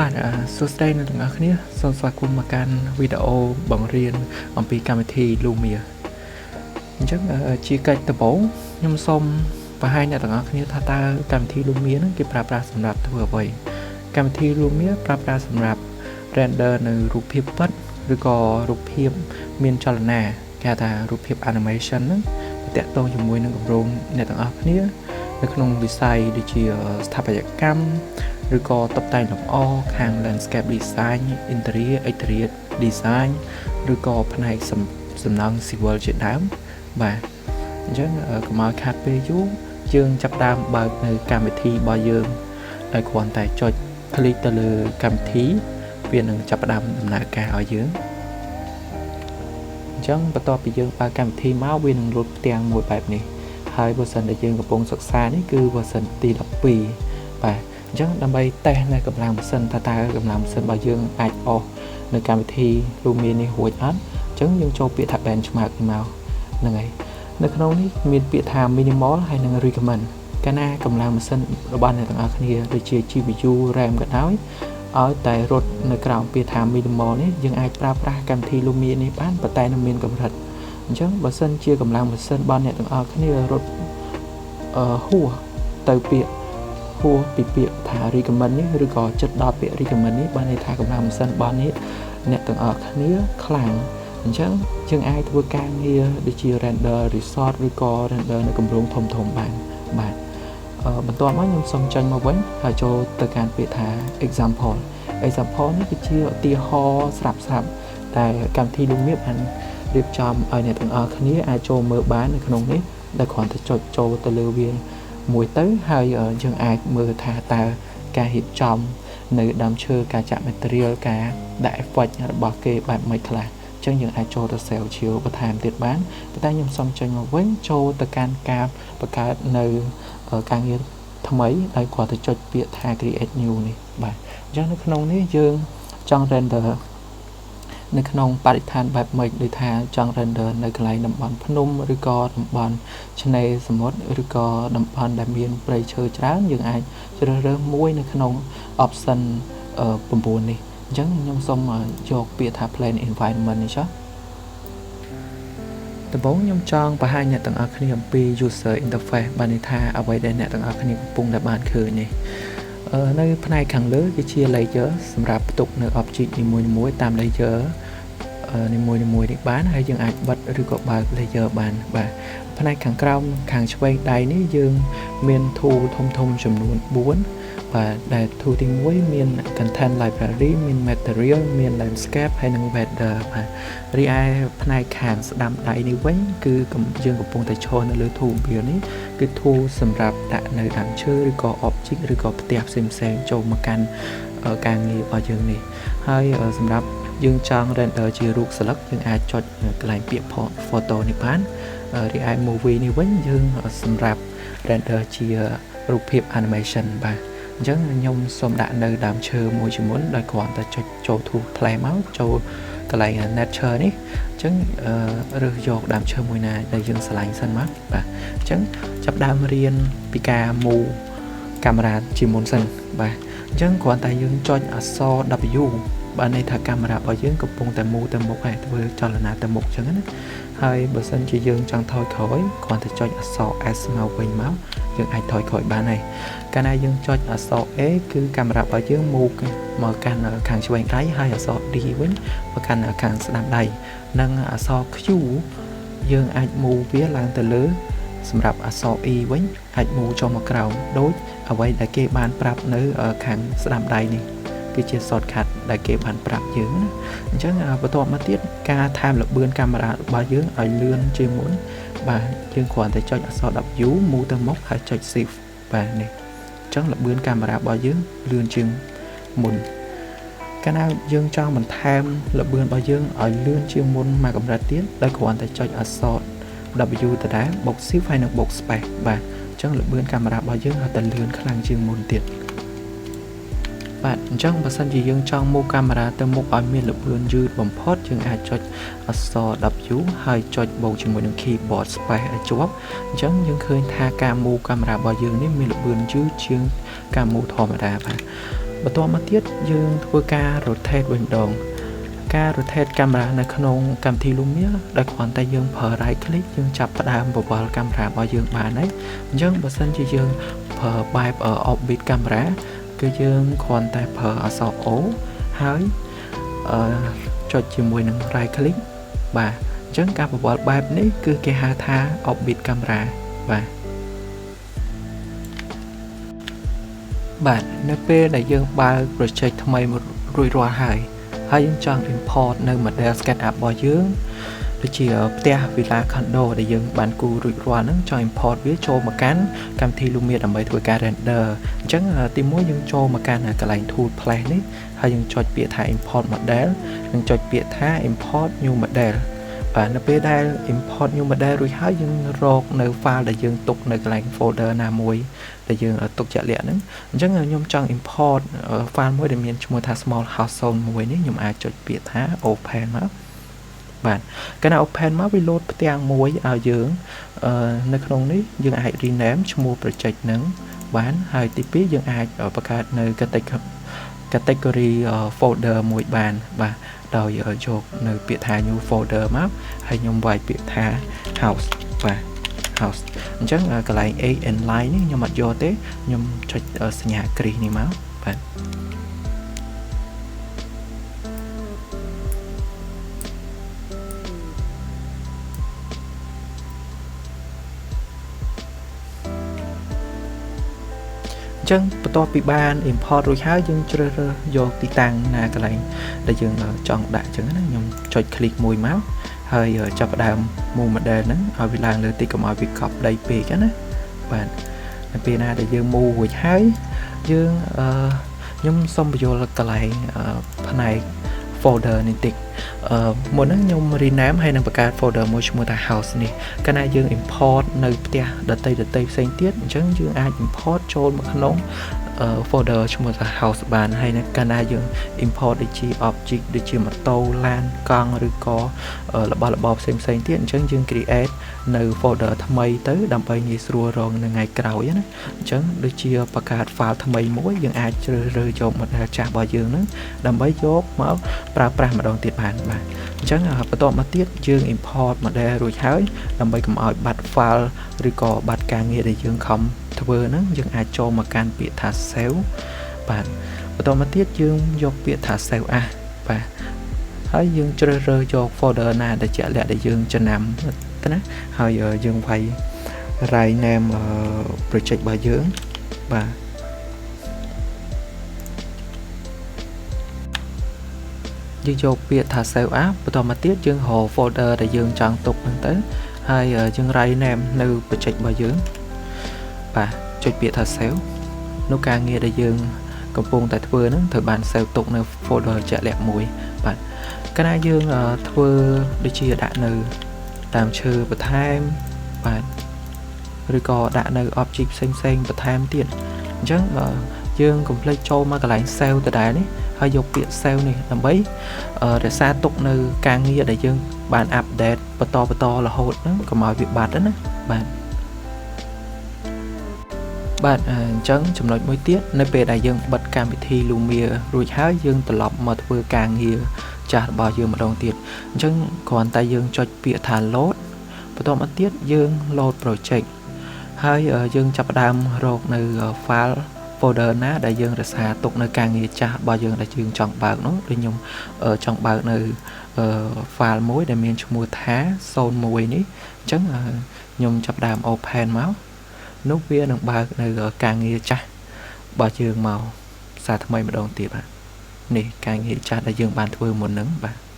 បាទសួស្តីអ្នកទាំងអស់គ្នាសូមស្វាគមន៍មកកាន់វីដេអូបង្រៀនអំពីកម្មវិធី Lumion អញ្ចឹងជាកិច្ចដំបូងខ្ញុំសូមបង្ហាញអ្នកទាំងអស់គ្នាថាតើកម្មវិធី Lumion ហ្នឹងគេប្រើប្រាស់សម្រាប់ធ្វើអ្វីកម្មវិធី Lumion ប្រើប្រាស់សម្រាប់ render នៅរូបភាពពិតឬក៏រូបភាពមានចលនាគេហៅថារូបភាព animation ហ្នឹងតាក់ទងជាមួយនឹងគម្រោងអ្នកទាំងអស់គ្នានៅក្នុងវិស័យដូចជាស្ថាបត្យកម្មឬក៏តុបតែងលម្អខាង landscape design, interior, exterior design ឬក៏ផ្នែកសំណង់ civil ជាដើមបាទអញ្ចឹងកុំឲ្យខាតពេលយូរយើងចាប់ផ្ដើមបើកនៅកម្មវិធីរបស់យើងដោយគ្រាន់តែចុច click ទៅលើកម្មវិធីវានឹងចាប់ផ្ដើមដំណើរការឲ្យយើងអញ្ចឹងបន្ទាប់ពីយើងបើកកម្មវិធីមកវានឹងលោតផ្ទាំងមួយបែបនេះហើយ version ដែលយើងកំពុងសិក្សានេះគឺ version ទី12បាទអញ្ចឹងដើម្បីតេស្តនៅកម្លាំងម៉ាស៊ីនថាតើកម្លាំងម៉ាស៊ីនរបស់យើងអាចអស់នៅកម្មវិធី Lumion នេះរួចអត់អញ្ចឹងយើងចូលពាក្យថា benchmark នេះមកហ្នឹងហើយនៅក្នុងនេះមានពាក្យថា minimal ហើយនិង recommend កាលណាកម្លាំងម៉ាស៊ីនរបស់អ្នកទាំងអស់គ្នាដូចជា GPU RAM ក៏ដោយឲ្យតែរត់នៅក្រោមពាក្យថា minimal នេះយើងអាចប្រើប្រាស់កម្មវិធី Lumion នេះបានប៉ុន្តែនឹងមានកម្រិតអញ្ចឹងបើសិនជាកម្លាំងម៉ាស៊ីនរបស់អ្នកទាំងអស់គ្នារត់អឺហួសទៅពាក្យហួសពីពាក្យថា recommend នេះឬក៏ចិត្តដល់ពាក្យ recommend នេះបានន័យថាកម្លាំងម៉ាស៊ីនរបស់នេះអ្នកទាំងអស់គ្នាខ្លាំងអញ្ចឹងយើងអាចធ្វើការងារដូចជា render resort ឬក៏ render នៅគម្រោងធំធំបានបាទបន្ទាប់មកខ្ញុំសូមចេញមកវិញហើយចូលទៅកាន់ពាក្យថា example example នេះគឺជាឧទាហរណ៍ស្រាប់ស្រាប់តែកម្មវិធី Lumion បានរៀបចំឲ្យអ្នកទាំងអស់គ្នាអាចចូលមើលបាននៅក្នុងនេះដែលគ្រាន់តែចុចចូលទៅលើវាមួយទៅហើយយើងអាចមើលថាតើការរៀបចំនៅដើមឈើការចាក់ material ការដាក់ effect របស់គេបែបម៉េចខ្លះអញ្ចឹងយើងអាចចូលទៅ save ជាបន្ថែមទៀតបានប៉ុន្តែខ្ញុំសូមចេញមកវិញចូលទៅកាន់ការបង្កើតនៅការងារថ្មីដោយគ្រាន់តែចុចពាក្យថា create new នេះបាទអញ្ចឹងនៅក្នុងនេះយើងចង់ render នៅក្នុងបរិស្ថានបែបម៉េចដូចថាចង់ render នៅកន្លែងតំបន់ភ្នំឬក៏តំបន់ឆ្នេរសមុទ្រឬក៏តំបន់ដែលមានព្រៃឈើច្រើនយើងអាចជ្រើសរើសមួយនៅក្នុង option 9នេះអញ្ចឹងខ្ញុំសូមយកពាក្យថា plain environment នេះចុះដំបូងខ្ញុំចង់បង្ហាញអ្នកទាំងអស់គ្នាអំពី user interface បានន័យថាអ្វីដែលអ្នកទាំងអស់គ្នាកំពុងតែបានឃើញនេះនៅផ្នែកខាងលើគឺជា layer សម្រាប់ផ្ទុកនៅ object នីមួយៗតាម layer នីមួយៗនេះបានហើយយើងអាចបិទឬក៏បើក layer បានបាទផ្នែកខាងក្រោមខាងឆ្វេងដៃនេះយើងមាន tool ធំធំចំនួន4បាទដែល tool ទី1មាន content library មាន material មាន landscape ហើយនិង weather បាទរីឯផ្នែកខាងស្ដាំដៃនេះវិញគឺយើងកំពុងតែឈរនៅលើ tool build នេះគឺ tool សម្រាប់ដាក់នៅដើមឈើឬក៏ object ឬក៏ផ្ទះផ្សេងផ្សេងចូលមកកាន់ការងាររបស់យើងនេះហើយសម្រាប់យើងចង់ render ជារូបស្លឹកយើងអាចចុចកន្លែងពាក្យ photo នេះបានរីឯ movie នេះវិញយើងសម្រាប់ render ជារូបភាព animation បាទអញ្ចឹងខ្ញុំសូមដាក់នៅដើមឈើមួយជាមុនដោយគ្រាន់តែចុចចូល tool play មកចូលកន្លែង nature នេះអញ្ចឹងរើសយកដើមឈើមួយណាដែលយើងស្រឡាញ់សិនមកបាទអញ្ចឹងចាប់ដើមរៀនពីការ move កាមេរ៉ាជាមុនសិនបាទអញ្ចឹងគ្រាន់តែយើងចុចអក្សរ W បានន័យថាកាមេរ៉ារបស់យើងកំពុងតែ move ទៅមុខហើយធ្វើចលនាទៅមុខអញ្ចឹងណាហើយបើសិនជាយើងចង់ថយក្រោយគ្រាន់តែចុចអក្សរ S មកវិញមកយើងអាចថយក្រោយបានហើយកាលណាយើងចុចអក្សរ A គឺកាមេរ៉ារបស់យើង move មកកាន់ខាងឆ្វេងដៃហើយអក្សរ D វិញមកកាន់ខាងស្ដាំដៃនិងអក្សរ Q យើងអាច move វាឡើងទៅលើសម្រាប់អក្សរ E វិញអាច move ចុះមកក្រោមដូចអ្វីដែលគេបានប្រាប់នៅខាងស្ដាំដៃនេះគឺជា shortcut ដែលគេបានប្រាប់យើងណាអញ្ចឹងបន្ទាប់មកទៀតការថែមល្បឿនកាមេរ៉ារបស់យើងឲ្យលឿនជាងមុនបាទយើងគ្រាន់តែចុចអក្សរ W move ទៅមុខហើយចុច shift បាទនេះអញ្ចឹងល្បឿនកាមេរ៉ារបស់យើងលឿនជាងមុនកាលណាយើងចង់បន្ថែមល្បឿនរបស់យើងឲ្យលឿនជាងមុនមួយកម្រិតទៀតដោយគ្រាន់តែចុចអក្សរ W ដដែលបូក shift ហើយនិងបូក space បាទអញ្ចឹងល្បឿនកាមេរ៉ារបស់យើងឲ្យតែលឿនខ្លាំងជាងមុនទៀតបាទអញ្ចឹងបើសិនជាយើងចង់ move កាមេរ៉ាទៅមុខឲ្យមានល្បឿនយឺតបំផុតយើងអាចចុចអក្សរ W ហើយចុចបូកជាមួយនឹង keyboard space ឲ្យជាប់អញ្ចឹងយើងឃើញថាការ move កាមេរ៉ារបស់យើងនេះមានល្បឿនយឺតជាងការ move ធម្មតាបាទ។ បន្ទាប់មកទៀតយើងធ្វើការ rotate វិញម្ដងការ rotate កាមេរ៉ានៅក្នុងកម្មវិធី Lumion ដោយគ្រាន់តែយើងប្រើ right click យើងចាប់ផ្ដើមបង្វិលកាមេរ៉ារបស់យើងបានហើយអញ្ចឹងបើសិនជាយើងប្រើបែប orbit camera គឺយើងគ្រាន់តែប្រើអក្សរ O ហើយអឺចុចជាមួយនឹង right click បាទអញ្ចឹងការបង្វិលបែបនេះគឺគេហៅថា orbit camera បាទបាទនៅពេលដែលយើងបើក project ថ្មីរួចរាល់ហើយហើយយើងចង់ import នៅ model SketchUp របស់យើងដូចជាផ្ទះ villa condo ដែលយើងបានគូររួចរាល់ហ្នឹងចង់ import វាចូលមកកាន់កម្មវិធី Lumion ដើម្បីធ្វើការ render អញ្ចឹងទីមួយយើងចូលមកកាន់កន្លែង tool plus នេះហើយយើងចុចពាក្យថា import model និងចុចពាក្យថា import new model បាទនៅពេលដែល import new model រួចហើយយើងរកនៅ file ដែលយើងទុកនៅកន្លែង folder ណាមួយដែលយើងទុកជាក់លាក់ហ្នឹងអញ្ចឹងខ្ញុំចង់ import file មួយដែលមានឈ្មោះថា small house zone មួយនេះខ្ញុំអាចចុចពាក្យថា open មកបាទកាលណា open មកវា load ផ្ទាំងមួយឲ្យយើងនៅក្នុងនេះយើងអាច rename ឈ្មោះ project ហ្នឹងបានហើយទី2យើងអាចបង្កើតនៅ category folder មួយបានបាទដោយយកនៅពាក្យថា new folder មកហើយខ្ញុំវាយពាក្យថា house បាទ house អញ្ចឹងកន្លែង a and line នេះខ្ញុំអត់យកទេខ្ញុំចុចសញ្ញាគ្រីសនេះមកបាទអញ្ចឹងបន្ទាប់ពីបាន import រួចហើយយើងជ្រើសរើសយកទីតាំងណាកន្លែងដែលយើងចង់ដាក់អញ្ចឹងណាខ្ញុំចុច click មួយមកហើយចាប់ផ្ដើម move model ហ្នឹងឲ្យវាឡើងលើតិចកុំឲ្យវាកប់ដីពេកណាបាទនៅពេលណាដែលយើង move រួចហើយយើងអឺខ្ញុំសូមបញ្យល់កន្លែងផ្នែក folder នេះតិចអឺមុនហ្នឹងខ្ញុំ rename ហើយនឹងបង្កើត folder មួយឈ្មោះថា house នេះកាលណាយើង import នៅផ្ទះដតីដតីផ្សេងទៀតអញ្ចឹងយើងអាច import ចូលមកក្នុង folder ឈ្មោះថា house បានហើយនៅកាលណាយើង import ដូចជា object ដូចជាម៉ូតូឡានកង់ឬក៏របស់របរផ្សេងផ្សេងទៀតអញ្ចឹងយើង create នៅ folder ថ្មីទៅដើម្បីងាយស្រួលរងនៅថ្ងៃក្រោយណាអញ្ចឹងដូចជាបង្កើត file ថ្មីមួយយើងអាចជ្រើសរើសយក model ចាស់របស់យើងហ្នឹងដើម្បីយកមកប្រើប្រាស់ម្ដងទៀតបានបាទអញ្ចឹងបន្ទាប់មកទៀតយើង import model រួចហើយដើម្បីកុំឲ្យបាត់ file ឬក៏បាត់ការងារដែលយើងខំធ្វើហ្នឹងយើងអាចចូលមកកាន់ពាក្យថា save បាទបន្តមកទៀតយើងយកពាក្យថា save as បាទហើយយើងជ្រើសរើសយក folder ណាដែលជាក់លាក់ដែលយើងចំណាំទៅណាហើយយើងវាយ write name project របស់យើងបាទយើងយកពាក្យថា save as បន្តមកទៀតយើងរក folder ដែលយើងចង់ទុកហ្នឹងទៅហើយយើង write name នៅ project របស់យើងបាទចុចពាក្យថា save នៅការងារដែលយើងកំពុងតែធ្វើហ្នឹងត្រូវបាន save ទុកនៅ folder ជាក់លាក់មួយបាទកាលណាយើងធ្វើដូចជាដាក់នៅដើមឈើបន្ថែមបាទឬក៏ដាក់នៅ object ផ្សេងផ្សេងបន្ថែមទៀតអញ្ចឹងយើងកុំភ្លេចចូលមកកន្លែង save ដដែលនេះហើយយកពាក្យ save នេះដើម្បីរក្សាទុកនៅការងារដែលយើងបាន update បន្តបន្តរហូតហ្នឹងកុំឲ្យវាបាត់ណាបាទបាទអញ្ចឹងចំណុចមួយទៀតនៅពេលដែលយើងបិទកម្មវិធី Lumion រួចហើយយើងត្រឡប់មកធ្វើការងារចាស់របស់យើងម្ដងទៀតអញ្ចឹងគ្រាន់តែយើងចុចពាក្យថា load បន្ទាប់មកទៀតយើង load project ហើយយើងចាប់ផ្ដើមរកនៅ file folder ណាដែលយើងរក្សាទុកនៅការងារចាស់របស់យើងដែលយើងចង់បើកនោះដូចខ្ញុំចង់បើកនៅ file មួយដែលមានឈ្មោះថា01នេះអញ្ចឹងខ្ញុំចាប់ផ្ដើម open មកនោះវានឹងបើកនៅការងារចាស់របស់យើងមកសារថ្មីម្ដងទៀតបាទនេះការងារចាស់ដែលយើងបានធ្វើមុនហ្នឹងបាទ។